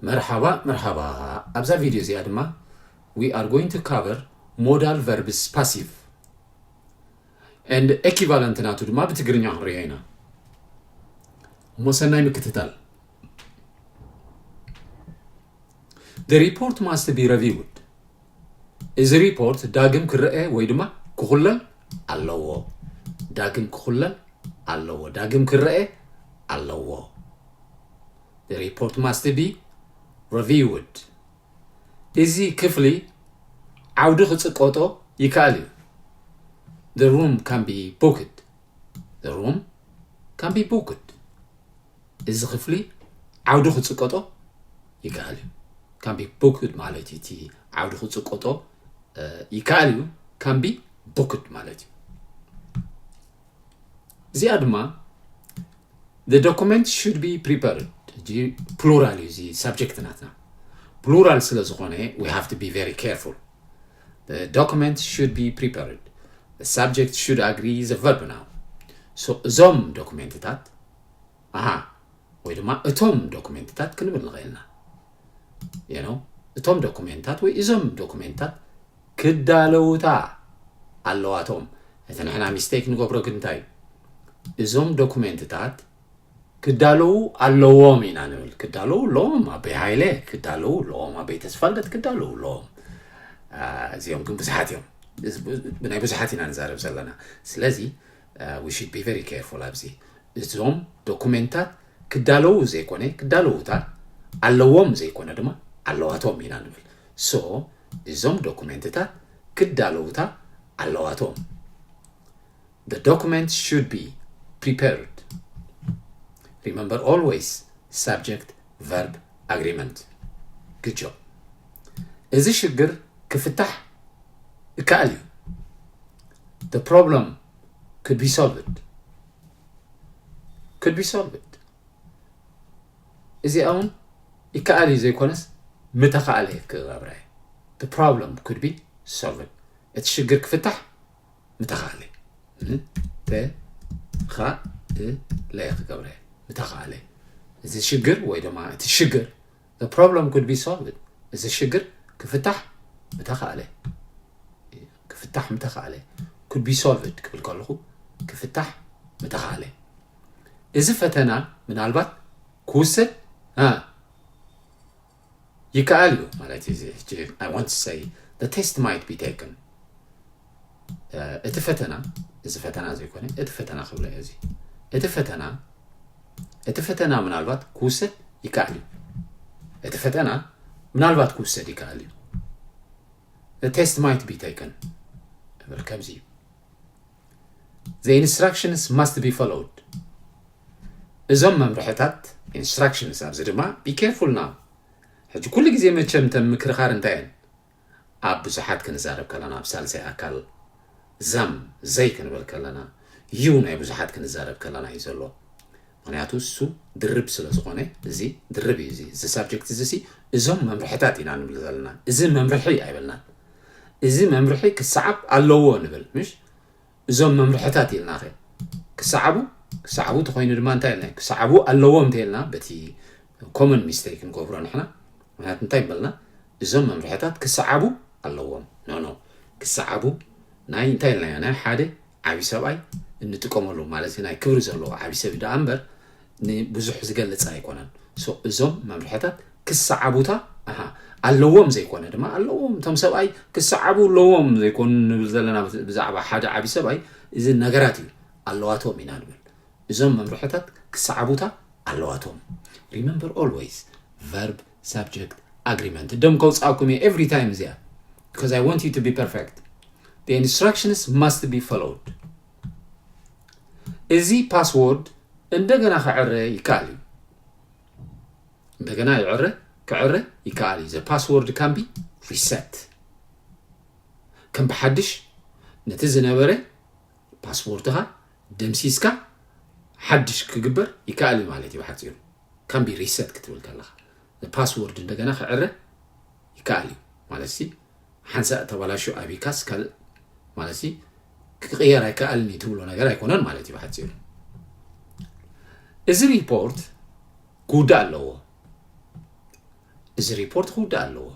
መርሓባ መርሓባ። ኣብዛ ቪድዮ እዚኣ ድማ we are going to cover modal verbs passive and equivalent ናቱ ድማ ብትግርኛ ክንሪኦ ኢና። እሞ ሰናይ ምክትታል። The report must be reviewed. እዚ ሪፖርት ዳግም ክረአ ወይ ድማ ክኹለል ኣለዎ። ዳግም ክኹለል ኣለዎ። ዳግም ክረአ ኣለዎ። The report must be reviewed. እዚ ክፍሊ ዓውዲ ክጽቀጦ ይከኣል እዩ። The room can be booked. The room can be booked. እዚ ክፍሊ ዓውዲ ክጽቀጦ ይከኣል እዩ። Can be booked ማለት እዩ። እቲ ዓውዲ ክጽቀጦ ይከኣል እዩ። Can be booked ማለት እዩ። እዚኣ ድማ the document should be prepared። ፕሉራል እዩ እዚ ሳብጀክት ናትና። ፕሉራል ስለ ዝኾነ we have to be very careful. The document should be prepared. The subject should agree the verb now. So እዞም ዶኩሜንትታት ኣሃ ወይ ድማ እቶም ዶኩሜንትታት ክንብል ንኽእል ኢና። You know እቶም ዶኩሜንታት ወይ እዞም ዶኩሜንታት ክዳለውታ ኣለዋቶም። እቲ ንሕና ሚስቴክ ንገብሮ ግን እንታይ እዩ? እዞም ዶኩሜንትታት ክዳለዉ ኣለዎም ኢና ንብል። ክዳለዉ ኣለዎም። ኣበይ ሃይለ ክዳለዉ ኣለዎም። ኣበይ ተስፋልደት ክዳለዉ ኣለዎም። እዚኦም ግን ብዙሓት እዮም። ብናይ ብዙሓት ኢና ንዛረብ ዘለና። ስለዚ we should be very careful ኣብዚ። እዞም ዶኩሜንታት ክዳለዉ ዘይኮነ ክዳለዉታ ኣለዎም ዘይኮነ ድማ ኣለዋቶም ኢና ንብል። So እዞም ዶኩሜንትታት ክዳለዉታ ኣለዋቶም። The document should be prepared. Remember always subject verb agreement. Good job. እዚ ሽግር ክፍታሕ ይከኣል እዩ። The problem could be solved. Could be solved. እዚኣ እውን ይከኣል እዩ ዘይኮነስ ምተኻእለ ክገብረ። The problem could be solved. እቲ ሽግር ክፍታሕ ምተኻእለ። ተኻእለ ክገብረ ምተኻእለ። እዚ ሽግር ወይ ድማ እቲ ሽግር the problem could be solved. እዚ ሽግር ክፍታሕ ምተኻእለ። ክፍታሕ ምተኻእለ። Could be solved ክብል ከለኹ ክፍታሕ ምተኻእለ። እዚ ፈተና ምናልባት ክውሰድ ይከኣል እዩ ማለት እዩ። I want to say the test might be taken. እቲ ፈተና እዚ ፈተና ዘይኮነ እቲ ፈተና ክብሎ እዚ እቲ ፈተና እቲ ፈተና ምናልባት ክውሰድ ይከኣል እዩ። እቲ ፈተና ምናልባት ክውሰድ ይከኣል እዩ። The test might be taken እብል ከምዚ እዩ። The instructions must be followed. እዞም መምርሕታት instructions ኣብዚ ድማ be careful now. ሕጂ ኩሉ ግዜ መቸም ተን ምክርኻር እንታይ እየን? ኣብ ብዙሓት ክንዛረብ ከለና ኣብ ሳልሳይ ኣካል them they ክንብል ከለና you ናይ ብዙሓት ክንዛረብ ከለና እዩ ዘሎ። ምክንያቱ እሱ ድርብ ስለ ዝኾነ እዚ ድርብ እዩ። እዚ ሳብጀክት እዚ እዞም መምርሕታት ኢና ንብል ዘለና። እዚ መምርሒ ኣይበልናን። እዚ መምርሒ ክሰዓብ ኣለዎ ንብል ምሽ እዞም መምርሕታት ኢልናኸ ክሰዓቡ ክሰዓቡ ተኮይኑ ድማ እንታይ ኢልና ክሰዓቡ ኣለዎም እንተ ኢልና በቲ ኮመን ሚስተይክ ንገብሮ ንሕና። ምክንያቱ እንታይ በልና እዞም መምርሕታት ክሰዓቡ ኣለዎም። ኖ ኖ ክሰዓቡ ናይ እንታይ ኢልና ናይ ሓደ ዓቢ ሰብኣይ እንጥቀመሉ ማለት ናይ ክብሪ ዘለዎ ዓቢ ሰብ ደኣ እምበር ንብዙሕ ዝገልጽ ኣይኮነን። እዞም መምርሕታት ክሰዓቡታ ኣለዎም ዘይኮነ ድማ ኣለዎም እቶም ሰብኣይ ክሰዓቡ ኣለዎም ዘይኮኑ ንብል ዘለና ብዛዕባ ሓደ ዓቢ ሰብኣይ እዚ ነገራት እዩ። ኣለዋቶም ኢና ንብል። እዞም መምርሕታት ክሰዓቡታ ኣለዋቶም። Remember always verb subject agreement ደም ከውፅኣኩም እየ every time እዚኣ because I want you to be perfect. The instructions must be followed. እዚ ፓስወርድ እንደገና ክዕረ ይከኣል እዩ። እንደገና ይዕረ ክዕረ ይከኣል እዩ። The password can be reset. ከም ብሓድሽ ነቲ ዝነበረ ፓስፖርትኻ ደምሲስካ ሓድሽ ክግበር ይከኣል እዩ ማለት እዩ። ብሓፂሩ can be reset ክትብል ከለኻ ፓስወርድ እንደገና ክዕረ ይከኣል እዩ ማለት ሲ ሓንሳእ ተባላሹ ኣቢካስ ካልእ ማለት ሲ ክቅየር ኣይከኣልን እዩ ትብሎ ነገር ኣይኮነን ማለት እዩ ብሓፂሩ። እዚ ሪፖርት ክውዳእ ኣለዎ። እዚ report ክውዳእ ኣለዎ።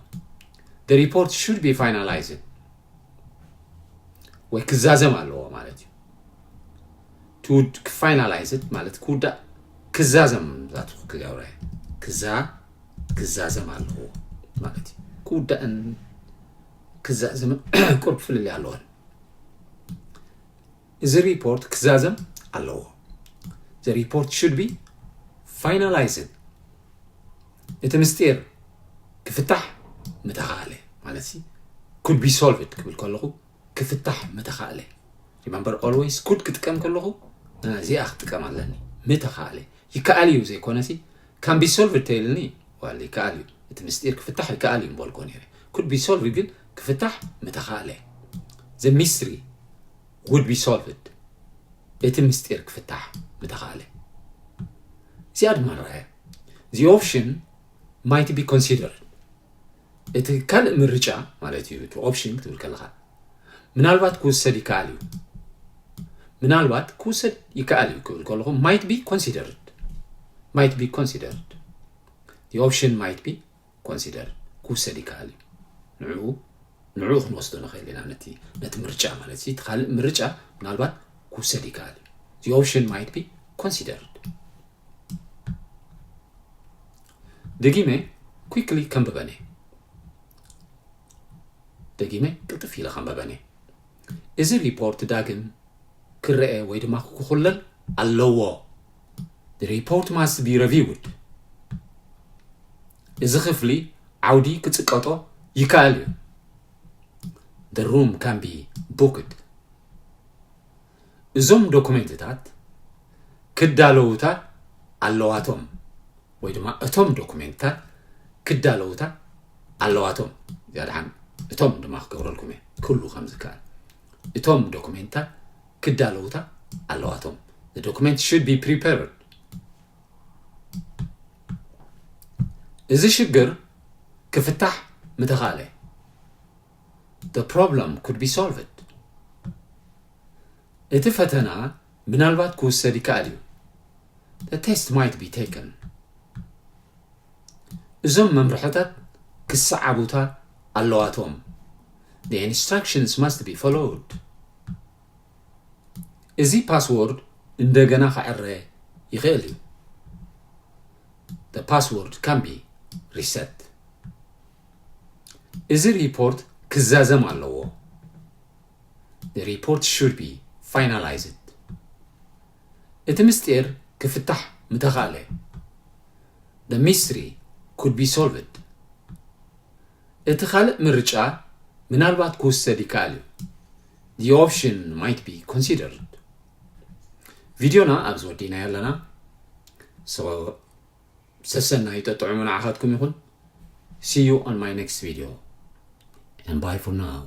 The report should be finalized ወይ ክዛዘም ኣለዎ ማለት እዩ። To finalize ማለት ክውዳእ ክዛዘም ዛቱ ክገብረ ክዛ ክዛዘም ኣለዎ ማለት እዩ። ክውዳእን ክዛዘምን ቁርብ ፍልልይ ኣለዎን። እዚ report ክዛዘም ኣለዎ። The report should be finalized። እቲ ምስጢር ክፍታሕ ምተኻእለ ማለት ሲ could be solved ክብል ከለኹ ክፍታሕ ምተኻእለ። Remember always could ክጥቀም ከለኹ እዚኣ ክጥቀም ኣለኒ። ምተኻእለ ይከኣል እዩ ዘይኮነ ሲ can be solved ተይልኒ ዋል ይከኣል እዩ። እቲ ምስጢር ክፍታሕ ይከኣል እዩ ምበልኮ ነይረ። Could be solved ግን ክፍታሕ ምተኻእለ። The mystery would be solved። እቲ ምስጢር ክፍታሕ ምተኻእለ። እዚኣ ድማ ንርኣያ። The option might be considered። እቲ ካልእ ምርጫ ማለት እዩ። እቲ option ክትብል ከለኻ ምናልባት ክውሰድ ይከኣል እዩ። ምናልባት ክውሰድ ይከኣል እዩ ክብል ከለኹ might be considered might be considered። The option might be considered ክውሰድ ይከኣል እዩ። ንዕኡ ንዕኡ ክንወስዶ ንኽእል ኢና ነቲ ነቲ ምርጫ ማለት እዩ። እቲ ካልእ ምርጫ ምናልባት ክውሰድ ይከኣል እዩ። The option might be considered። ደጊመ quickly ከንብበን እየ። ደጊመ ቅልጥፍ ኢለ ከንብበን እየ። እዚ report ዳግም ክረአ ወይ ድማ ክኹለል ኣለዎ። The report must be reviewed። እዚ ክፍሊ ዓውዲ ክጽቀጦ ይከኣል እዩ። The room can be booked። እዞም ዶኩሜንትታት ክዳለውታ ኣለዋቶም ወይ ድማ እቶም ዶኩሜንትታት ክዳለውታ ኣለዋቶም። እዚኣ ደሓን እቶም ድማ ክገብረልኩም እየ ክህሉ ከም ዝከኣል። እቶም ዶኩሜንትታት ክዳለውታ ኣለዋቶም። The document should be prepared። እዚ ሽግር ክፍታሕ ምተኻእለ። The problem could be solved። እቲ ፈተና ምናልባት ክውሰድ ይከኣል እዩ። The test might be taken። እዞም መምርሕታት ክሰዓቡታ ኣለዋቶም። The instructions must be followed። እዚ ፓስወርድ እንደገና ክዕረ ይኽእል እዩ። The password can be reset። እዚ ሪፖርት ክዛዘም ኣለዎ። The report should be finalized። እቲ ምስጢር ክፍታሕ ምተኻእለ። The mystery could be solved። እቲ ካልእ ምርጫ ምናልባት ክውሰድ ይከኣል እዩ። The option might be considered። ቪድዮና ኣብዚ ወዲእና ኣለና። ሰሰናዩ ጠጥዑሙ ንዓኻትኩም ይኹን። See you on my next video and bye for now።